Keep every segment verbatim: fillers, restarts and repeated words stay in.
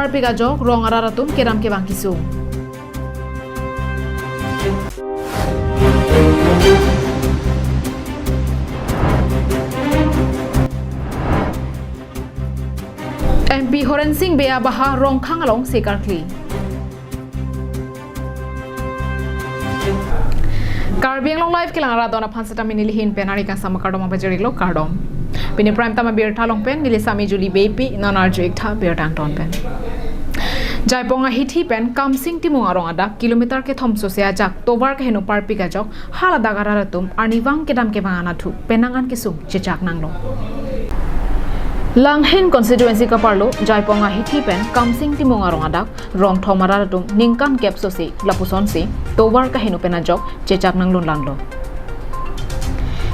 Parpik ajok rong arat atum kedam kevang kesung. M P Horen Sing Bey abaha Rongkhang along se karkli. Karbi Anglong Live kelang arat don aphan seta pini neli ahin pen ari kangsam akardom pajir-iklo, kardom. Pini prime time abirta along pen neli sami Julie Beypi, non arju-ik tha birta angton pen. Jaipong ahithi pen Kamsing Timung arong adak kilometer kethom sose ajak tovar kaheno parpik ajok haladak arat atum arnivang kedam kevang anatthu penang an kesung chechak nanglo. Langhin constituency kaparlo Jaipong ahithi pen Kamsing Timung arong adak rong thom arat atum ningkan kep sose lapusonsi tovar kaheno pen ajok chechak nanglun langlo.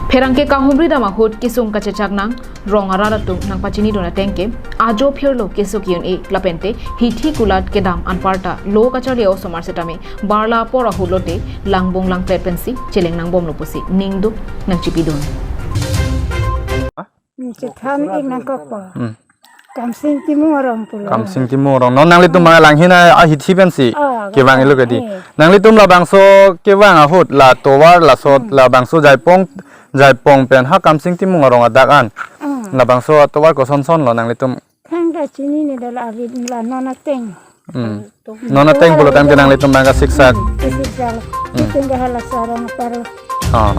Pherangke kahumri dam ahut kesung kachechak nang rong arat atum nangpachinidun ateng ke ajo phirlo keso ke-un-e lapente hithi kulat kedam anparta lo kacharli osomar setame barla apor ahut lote langbung langpet pensi cheleng nangbomlo pusi ningduk nangchipidun. Hmm, chethan-ik nangkokpo. Hmm. Kamsing Timung arong pulo. Kamsing Timung arong. Non nanglitum ma Langhin ahithi pensi. Ah, kevang-iklo kedi. Eh. Nanglitum labangso kevang ahut la tovar laso, hmm, labangso Jaipong, Jaipong pen ha Kamsing Timung arong adak an. Hmm. Labangso tovar kosonson lo nanglitum? Thangta chinine, dala abit la non ateng. Hmm. Non ateng pulo tangte nanglitum bang kasiksak. Hmm, kasiksak. Hmm. Itum ke hala sarang paro. Ah.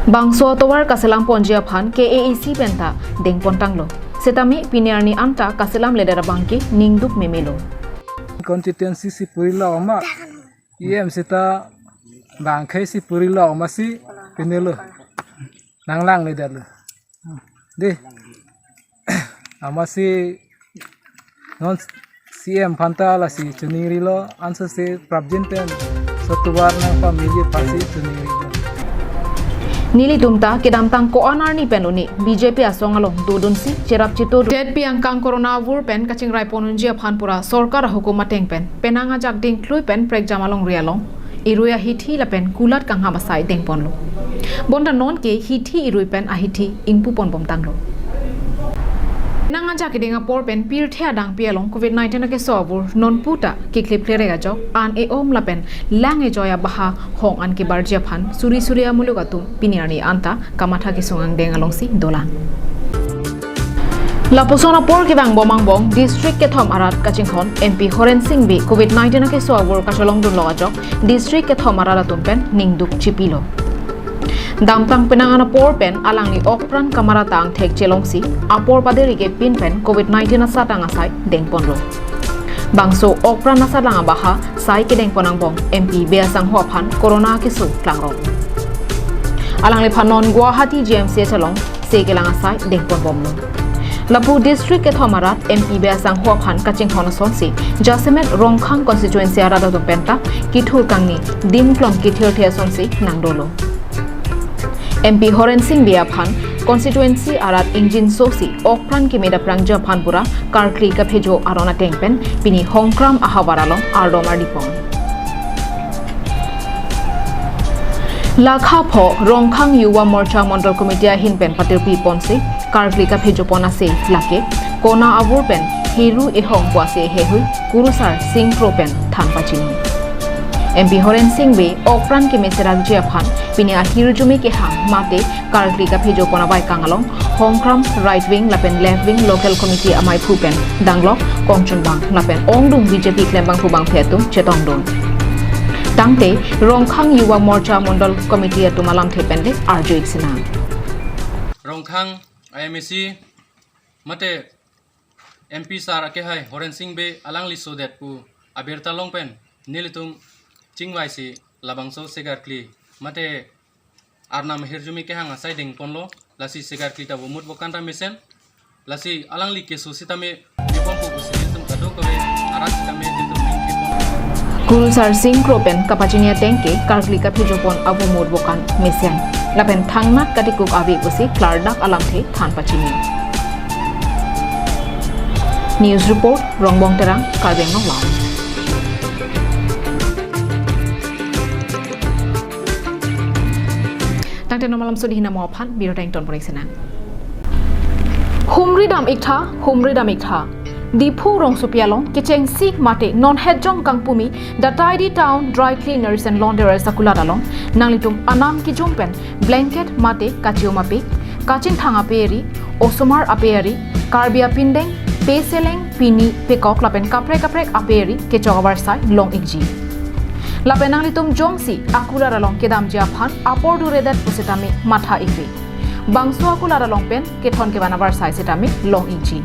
Bangso tovar kaselam ponji aphan K A A C penta dengpon tanglo. Setame pini arni anta kaselamledet abang ke ningduk memelo. Constituency si purilo ma. E M seta bang khei si purilo masi pinilo. Nanglangledetlo. Dei. Amatsi non C M aphanta lasi chiningrilo, ansose prapjin pen sotovar nangpamiji aphansi chiningrilo. Nelitum ta kedamtang ko-an arni pen lone B J P asong along dodunsi cherap chitodundet pi angkang corona avur pen kachingraipon unji aphan pura sorkar ahukum ateng pen penang ajak dingklui pen prekjam alongri along irui ahithi lapen kulat kangham asai dengponlo. Bonta nonke hithi irui pen ahithi ingpuponbom tanglo. Nang ajak keding apor pen pirthe adangpi along covid nineteen akeso avur nonputa kekhlip klerek ajok an e-om lapen lang ejoi abaha hong an kebarji aphan suri suri amuluk atum pini arni anta kamatha kesung angdeng alongsi dolang. Lapuson apor kevangbom angbong district kethom arat kachinghon M P Horen Sing Bey covid nineteen akeso avur kacholongdunlo ajok district kethom arat atum pen ningduk chipilo. Damtang penang an apor pen alangli okpran kamarata angthek chelongsi apor paderike pin pen covid nineteen asatang asai dengponlo. Bangso okpran asatang abaha sai kedengpon angbong M P Bey asangho aphan corona keso klangrong. Alangliphan non Guwahati G M C H along se kelang asai dengponbomlo. Lapu district kethom arat M P Bey asangho aphan kachinghon asonsi jasemet Rongkhang constituency arat atum penta kithur kangni dim klong kithirthe asonsi nangdolo. M P Horen Sing Bey aphan constituency arat ingjinsosi okpran kemeda prangja aphan pura karkli kaphejo aron ateng pen pini Hongkram ahavar along ardom ardipon. Lakha pho Rongkhang Yuva Morcha Mondol Committee ahin pen patirpi ponsi karkli kaphejopon ase lake kona avur pen Heru Ehong pu ase hehui Kurusar Sing Kro pen than pachini. M P Horen Sing Bey okpran kemeserakji aphan pini ahirjume kehang mate karkli kaphejopon abaikang along Hongkram right wing lapen left wing local committee amaiphu pen danglok kongchunbang lapen ongdung B J P klembangphu bangphi atum chetongdun. Tangte Rongkhang Yuva Morcha Mondol Committee atum alamthe pen le arju-ik sinang. Rongkhang I M A C mate M P sir akehai Horen Sing Bey alangli sodet pu abirta along pen nelitum chingvaisi labangso sekarkli mate arnam ahirjume kehang asai dengponlo, lasi sekarkli ta vomut vokan ta mesen, lasi alangli keso sitame bipon pu pusi nelitum kadokave arat sitame nelitum ningkipon. Kurusar Sing Kro pen kapachini ateng ke karkli kaphejopon avomut vokan mesen. Lapen thangnat katikuk ave pusi klardak alamthe than pachini. News report, Rongbong Terang, Karbi Anglong Live. Tangte non malam sodi hinamo aphan birta ingtonpon-ik sinang. Humri dam-ik tha, humri dam-ik tha. Diphu rongsopi along kechengsi mate non hetjong kangpumi The Tidy Town Dry Cleaners and Launderers akulat along nanglitum anam kijum pen blanket mate kachium apik, kachingthang ape-ri, osomar ape-ri, Karbi apindeng, peseleng, pini, pekok lapen kaprek kaprek ape-ri kechok avarsai long-ikji. Lapen nanglitum jongsi akulat along kedamji aphan apor duredet pusitame matha-ikve. Bangso akulat along pen kethon kevan avarsai sitame long-ikji.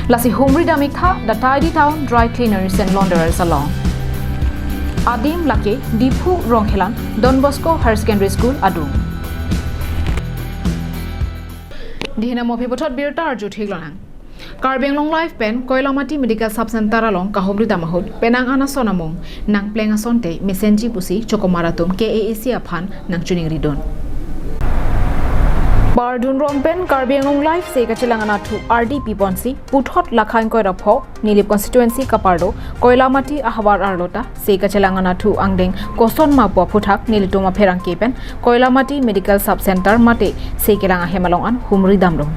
Lasi humri dam-iktha The Tidy Town Dry Cleaners and Launderers along. Adim lake Diphu Rongkhelan Don Bosco Higher Secondary School adung. Dihina mo aphi puthot birta arju thik lonang. Karbi Anglong Live pen Koilamati Medical Sub Center along kahumri dam ahut penang an ason amung nangpleng asonte mesenji pusi chokomar atum K A A C aphan nangchiningridun. Pardun rom pen Karbi Anglong Live se kachelang anatthu ardi piponsi puthot lakha ingkoi ra pho Nilip constituency kaparlo Koilamati ahavar arlo ta se kachelang anatthu angdeng koson ma pu aphuthak nelitum apherangke pen Koilamati Medical Sub Center mate se kelang ahem along an humri damlo.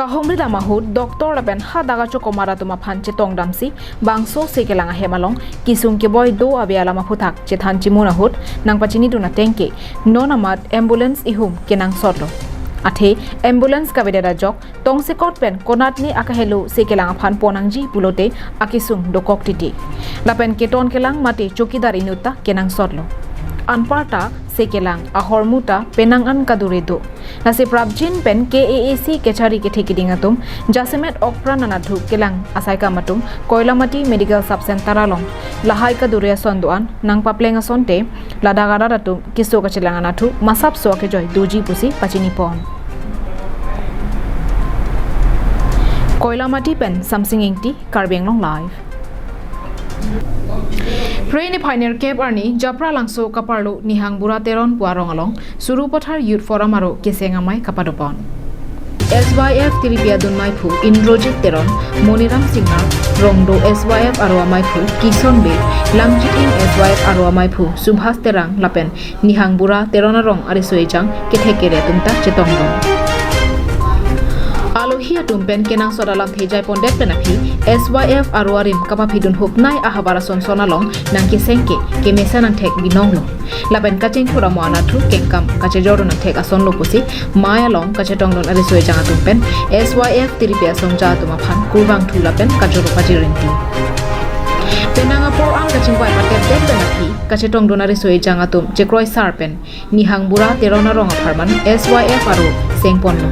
Kahumri dam ahut doctor lapen hadak achokomar atum aphan chetong damsi bangso se kelang ahem along kesung keboi do ave alam aphuthak chethan chimun ahut nangpachinidun ateng ke non amat ambulance ihum kenangsotlo. Athe ambulance kavedet ajok tongsekot pen konatne akahelo se kelang aphan ponnangji pulote akesung dokok titi. Lapen keton kelang mate chokidar inut ta kenangsotlo. Anparta se kelang ahormu ta penang an kadure do. Lasi prapjin pen K A A C kechari kethe kiding atum jasemet okpran anatthu kelang asaikam atum Koilamati Medical Sub Center along lahai kadure ason do-an nangpapleng asonte ladak arat atum keso kachelang anatthu masapso akejoi doji pusi pachinipon. Koilamati pen Samsing Ingti, Karbi Anglong Live. Phre niphai nerkep arni Japralangso kaparlo Nihangbura Teron pu arong along Sarupathar Youth Forum aro keseng amei kapadopon. S Y F tiripi adun maiphu Indrajit Teron, Moniram Singnar, Rongdo S Y F aro amaiphu Kison Bey, Lamjithing S Y F aro amaiphu Subhas Terang lapen Nihangbura Teron arong ariso ejang kethek kere atum ta chetongdun. Alohi atum pen kenangsot alamthe jaipondet pen aphi S Y F aro arim kapaphidun hupnei ahavar ason son along nangkeseng ke kemesen angthek binonglo. Lapen kachingthur amo anatthu kengkam kachejordun angthek asonlo pusi mei along kachetongdun ariso ejang atum pen S Y F tiripi asongja atum aphan kurvangthu lapen kajoro pajir rinti. Penang apor an kachingvai patepdet pen aphi kachetongdun ariso ejang atum chekroisar pen Nihangbura Teron arong apharman S Y F aro sengponlo.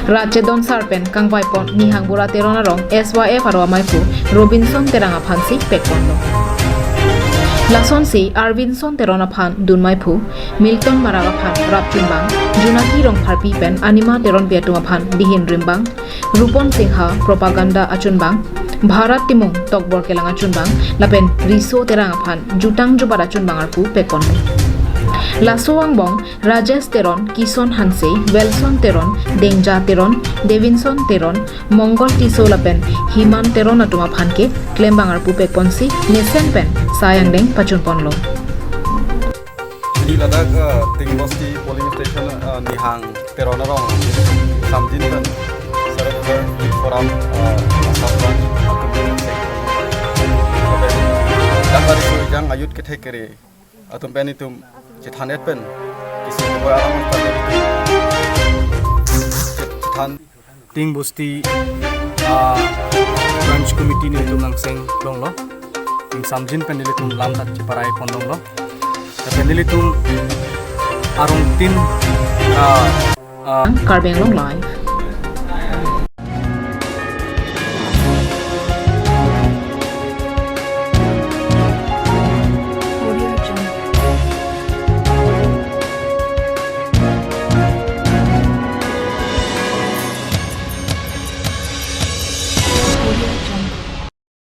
Rat chedonsar pen kangvaipon Nihangbura Teron arong S Y F aro amaiphu Robinson Terang aphansi pekponlo. Lasonsi Arvinson Teron aphan dun maiphu, Milton Marak aphan rap chunbang, Junaki Rongpharpi pen Anima Teronpi atum aphan dihin rimbang, Rupon Singha propaganda achunbang, Bharat Timung tokbor kelang achunbang, lapen Riso Terang aphan jutang jubat achunbang arpu pekponlo. Laso angbong Rajesh Teron, Kison Hanse, Welson Teron, Dengja Teron, Devinson Teron, Mongol Tisso lapen Himan Teron atum aphan ke klembang arpu pekponsi mesen pen sai angdeng pachunponlo. Pini ladak, uh, Tingbosti polling station, uh, Nihang Teron arong samjin pen Sarupathar Youth Forum, uh, Assam Branch atum pen sek. Lapen dak ariso ejang ayut kethek kere atum pen itum chethandet pen kesung keboi alam pen chethan. Tingbosti, ah, Branch Committee nelitum nangseng longlo. Ning samjin pen nelitum lam ta cheparai pon longlo. Lapen nelitum arong tin, ah, ah, Karbi Anglong Live.